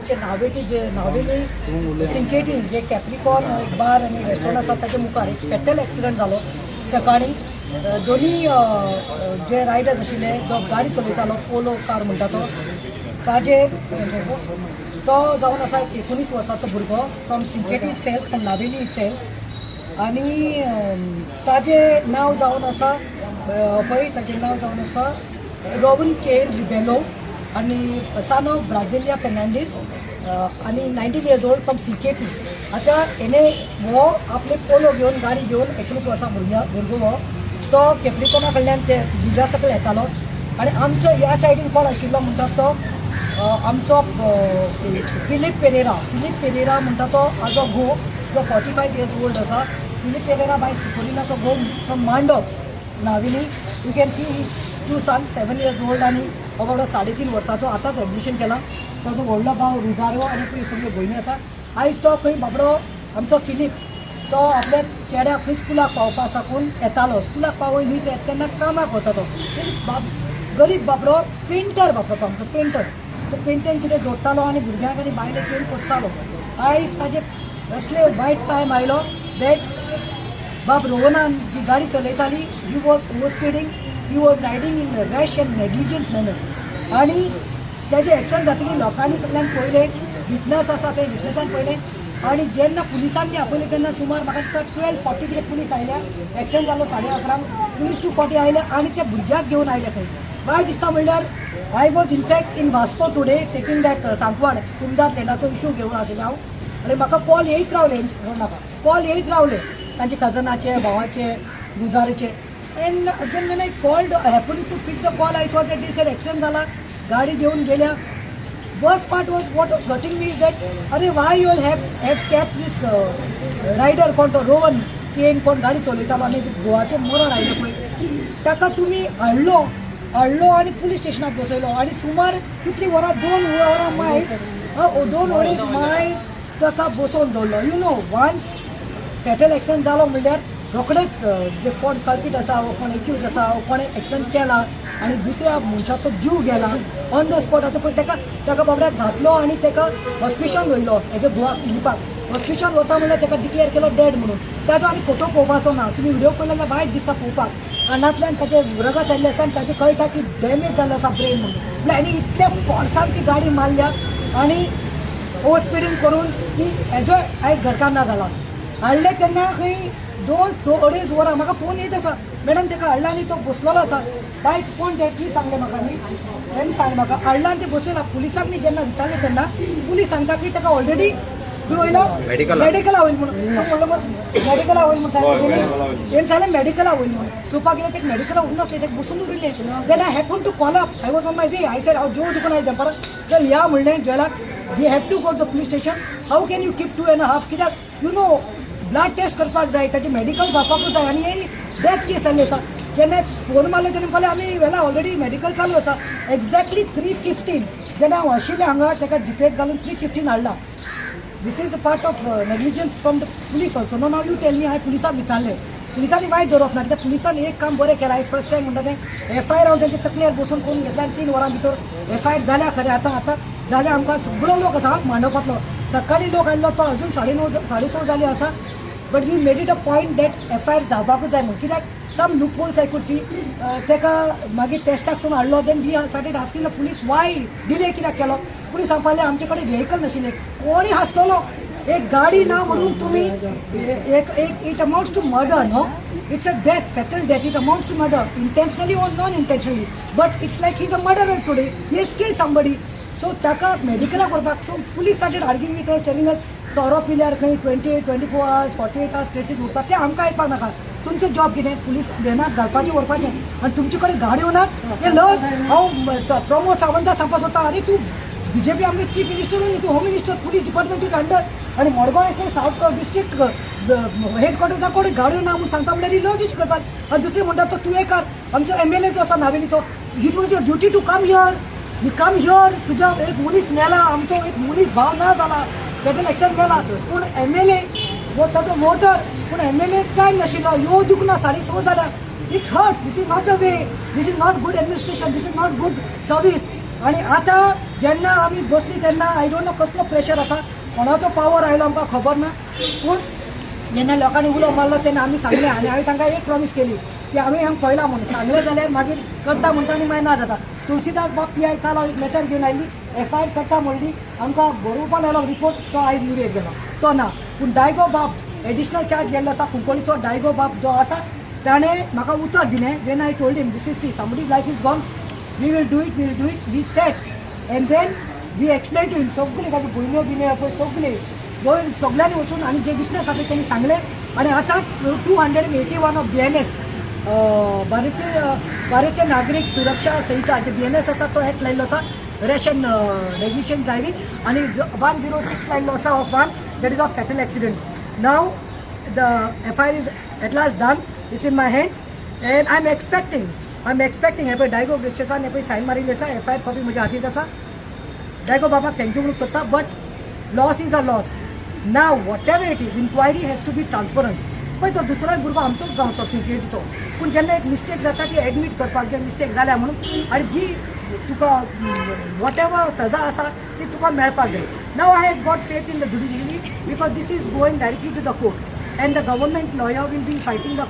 आमचे नावेली, जे नावेली सिंकेटी जे कॅप्रिकॉन एक बार आनी रेस्टॉरंट आसा, ताच्या मुखार एक फेटल एक्सिडंट जालो सकाळी. दोनी जे रायडर्स आशिल्ले, जो गाडी चलयतालो, पोलो कार म्हणटा तो, ताजे तो जावन आसा एक 19 वर्साचो भुरगो from Sinquerim itself, from Navelim itself. आनी ताजें नांव जावन आसा, पळय, ताजें नांव जावन आसा रोवन केन रिबेलो आनी सन ऑफ ब्राझिलिया फेर्नांडीस आनी 19 इयर्स ओल्ड फ्रॉम सिंकेटी. आतां हेणे हो आपले पोलो घेवन, गाडी घेवन, 19 वर्सां भुरगो हो, तो केप्रिकोना कडल्यान ते ब्रिजा सकयल येतालो आनी आमच्या ह्या सायडीन कोण आशिल्लो म्हणटा तो आमचो फिलीप पेरेरा. फिलीप पेरेरा म्हणटा तो आजो घोव, जो 45 इयर्स ओल्ड आसा. फिलीप पेरेरा बाय सुकोरिनाचो घोव from Mandop, Navelim. You can see his two son, 7 years old आनी हो बाबडो 3.5 वर्साचो, आतांच एडमिशन केलां. ताजो व्हडलो भाव रुजारो आनी पळय सगळ्यो भयणी आसा. आयज तो खंय बाबडो आमचो फिलीप तो आपल्या चेड्याक खंय स्कुलाक पावपा साकून येतालो. स्कुलाक पावय न्ही, तो येता तेन्ना कामाक वता तो. बाब गरीब बाबडो, पेंटर बाबडो तो आमचो पेंटर. तो पेंटींग कितें जोडटालो आनी भुरग्यांक आनी बायलेक घेवन पोसतालो. आयज ताजे असले वायट टायम आयलो that बाब रोहनान जी गाडी चलयताली, he was over speeding, he was riding in rash and negligence manner आणि तेजे एक्सिडंट जातकीर लोकांनी सगळ्यान पळयलें, विटनस आसा, ते विटनसान पळयलें आणि जेन्ना पुलिसांनी आपयलें तेन्ना सुमार म्हाका दिसता 12:40 कितें पुलीस आयल्या. एक्सिडंट जालो 11:30, पुलीस 2:40 आयले आनी त्या भुरग्याक घेवन आयले थंय. वायट दिसता म्हणल्यार I was in fact in Vasco today taking that Sancoale कुमदार लँडाचो इशू घेवन आशिल्लें हांव आनी म्हाका कॉल येयत रावले, नाका, कॉल येयत रावले तांचे कजनाचे, भावाचे, गुजारीचे. And again when I called, happen to pick the call, I saw that they said accident जाला, गाडी घेवन गेल्या. Worst part was, what was hurting me is that, अरे, why you all have kept this rider? कोण तो रोवन can, कोण गाडी चलयतालो आनी घोवाचें मरण आयलें पळय, ताका तुमी हाडलो हाडलो आनी पुलीस स्टेशनाक बसयलो आनी सुमार कितलीं वरां, 2 वरां मायज, 2 अडेज मायज ताका बसोवन दवरलो. वन्स फेटल एक्सिडंट जालो म्हणल्यार रोखडेच जे कोण कल्पीट आसा वो कोण एक्यूज आसा वो कोणें एक्सिडंट केला आनी दुसऱ्या मनशाचो जीव गेला ऑन the spot. आतां पळय, ताका बाबड्याक घातलो आनी ताका हॉस्पिटलान व्हयलो. हेज्या घोवाक, फिलिपाक हॉस्पिटलान वता म्हणल्यार ताका डिक्लेअर केलो डेड म्हणून. ताजो आनी फोटो पळोवपाचो ना. तुमी व्हिडिओ पळयले जाल्यार वायट दिसता पळोवपाक. कानांतल्यान ताजें रगत आयिल्लें आसा आनी ताजें कळटा की डॅमेज जाल्लो आसा ब्रेन म्हणून. म्हणल्यार आनी इतल्या फोर्सान ती गाडी मारल्या आनी ओवर स्पिडींग करून ती हेजो आयज घरकार ना जाला. हाडले तेन्ना खंय दोन दो अडेज वरां. म्हाका फोन येत आसा, मॅडम, ताका हाडला आनी तो बसलेलो आसा. बाय, कोण ते ती सांगलें म्हाका न्ही, तेणी सांगलें म्हाका, हाडला आनी ते बसयला. पुलिसांनी जेन्ना विचारलें तेन्ना पुलीस सांगता की ताका ऑलरेडी खंय वयलो? मेडिकला. मेडिकला वयल म्हणून. म्हणलं मग मेडिकला वयल म्हणून सांगलें. तेणी सांगलें मेडिकला वयल म्हणून. चोवपाक गेल्यार ते मेडिकला उरनासले, ते बसून उरिल्ले. Then I happen to call up. I was on my way. I said हांव जेव दुकान आयज दनपारां, चल या म्हणलें जेलाक. We have to go to the police station. How can you keep two and half? कित्याक you know blood test करपाक जाय, ताचे मेडिकल जावपाकूच जाय आनी ही डेथ केस जाल्ली आसा. जेन्ना फोन मारले तेन्ना म्हणलें आमी व्हेला ऑलरेडी, मेडिकल चालू आसा. एक्झॅक्टली 3:15 जेन्ना हांव आशिल्लें हांगा, ताका जिपेक घालून 3:15 हाडला. This is a part of negligence from the police also, no? Now you tell me. हांवें पुलिसाक विचारलें, पुलिसांनी वायट दवरप ना, कित्याक पुलिसान एक काम बरें केलां आयज फर्स्ट टायम म्हणटा तें एफआयआर हांव तेंच्या तकलेर बसून करून घेतला आनी 3 वरां भितर एफआयआर जाल्या. खरें, आतां आतां जाल्या. आमकां सगळो लोक आसा मांडपांतलो. सकाळीं लोक आयल्लो तो अजून 9:30, 6:30 जाली आसा, but we made it a point that FIR जावपाकूच जाय म्हणून, कित्याक some loopholes I could see. ताका मागीर टेस्टाक सून हाडलो. Then we started asking the police, why delay कित्याक केलो? पुलीस सांगपाक लागले, आमचे कडेन व्हेकल नाशिल्लें. कोणी हांसतलो, एक गाडी ना म्हणून तुमी एक एक, it amounts to murder, no? It's a death, fatal death. It amounts to murder, intentionally or non intentionally, but it's like he's a murderer today. He has killed somebody. So ताका मेडिकलाक व्हरपाक, so police started arguing with us, telling us सोरो पिल्यार खंय 28, 24 hours, 48 hours traces उरतात. ते आमकां आयकपाक नाका. तुमचो जॉब कितें? पुलीस व्हॅनाक घालपाचें, व्हरपाचें आनी तुमचे कडेन गाडयो नात हे लज. हांव प्रमोद सावंता सांगपाक सोदता, आरे, तूं बीजेपी आमगे चीफ मिनिस्टर न्ही, तूं home minister, police department is under आनी मडगांव असले सावथ डिस्ट्रिक्ट हेडक्वॉर्टर्सा कडेन गाडयो ना म्हूण सांगता म्हणल्यार ही लजेची गजाल. आनी दुसरें म्हणटा तो तुयेकार, आमचो एमएलए जो आसा नावेलीचो, it was your duty to come here. You come here. तुज्या एक मनीस मेला, आमचो एक मनीस भाव ना जाला, फेटल एक्सिडंट मेला, पूण एमएलए हो ताजो वोटर, पूण एमएलए टायम नाशिल्लो, यो दिवंक ना. 6:30 जाल्या. It hurts. This is not the way. This is not good administration. This is not good service. आनी आतां जेन्ना आमी बसली तेन्ना I don't know कसलो प्रेशर आसा, कोणाचो पावर आयलो आमकां खबर ना. पूण जेन्ना लोकांनी उलो मारलो तेन्ना आमी सांगलें आनी हांवें तांकां एक प्रॉमीस केली की आमी हांगा पळयलां म्हणून सांगलें जाल्यार मागीर करता म्हणटा आनी मागीर ना जाता. तुलसीदास बाब पी I काल हांव एक लेटर घेवन आयली, एफआयआर करता म्हणली. आमकां बरोवपा लागलो रिपोर्ट, तो आयज निवेद गेलो तो ना. पूण डायगो बाब एडिशनल चार्ज गेल्लो आसा कुंकळीचो. डायगो बाब जो आसा ताणें म्हाका उतर दिलें. When I told him this is, see, somebody life is gone, we will do it, we will do it, we sat and then we explain to him. सगळी ताजी भयण्यो बिण्यो पळय सगळी गोंय सगळ्यांनी वचून आनी जे विटनस आसा तेणी सांगलें. आनी आतां 281 of BNS, भारतीय नागरीक सुरक्षा संहिता जे बीएनएस आसा तो एक्ट लायल्लो आसा, रॅश अँड नेग्लिजंट ड्रायव्हिंग, आनी 106 लायल्लो आसा of one, that is of fatal accident. Now the FIR is at last done. It's in my hand and I am expecting हे पळय डायगो ग्रेशियसान हे पळय सायन मारिल्ली आसा. एफआयआर कॉपी म्हज्या हातींत आसा. डायगो बाबाक thank you म्हणूंक सोदता, but loss is a loss. Now whatever it is, inquiry has to be transparent. पळय, तो दुसरोय भुरगो आमचोच गांवचो, सिंकेटीचो. पूण जेन्ना एक मिस्टेक जाता ती एडमीट करपाक जाय मिस्टेक जाल्या म्हणून आनी जी तुका what ever सजा आसा ती तुका मेळपाक जाय. Now I have got faith in the judiciary because this is going directly to the court and the government lawyer will be fighting the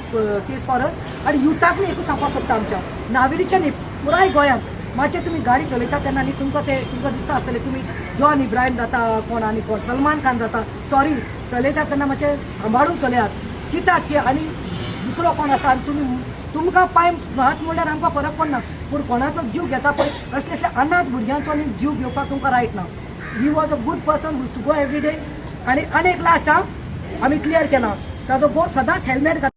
case for us. आनी युथाक न्ही एकूच सांगपाक सोदता, आमच्या नावेलीच्या न्ही, पुराय गोंयांत मातशें तुमी गाडी चलयता तेन्ना न्ही तुमकां ते तुमकां दिसता आसतलें तुमी जॉन इब्राहिम जाता कोण आनी कोण सलमान खान जाता. सॉरी, चलयता तेन्ना मातशें सांबाळून चलयात. चिंतात की आनी दुसरो कोण आसा आनी तुमी तुमकां पांय हात मोडल्यार आमकां फरक पडना, पूण कोणाचो जीव घेता पळय, असले असले अनाथ भुरग्यांचो आनी जीव घेवपाक तुमकां रायट ना. He was a good person, used to go every day. आनी आनी एक लास्ट, हा, आमी क्लियर केला, ताजो बोट सदांच हेल्मेट घात.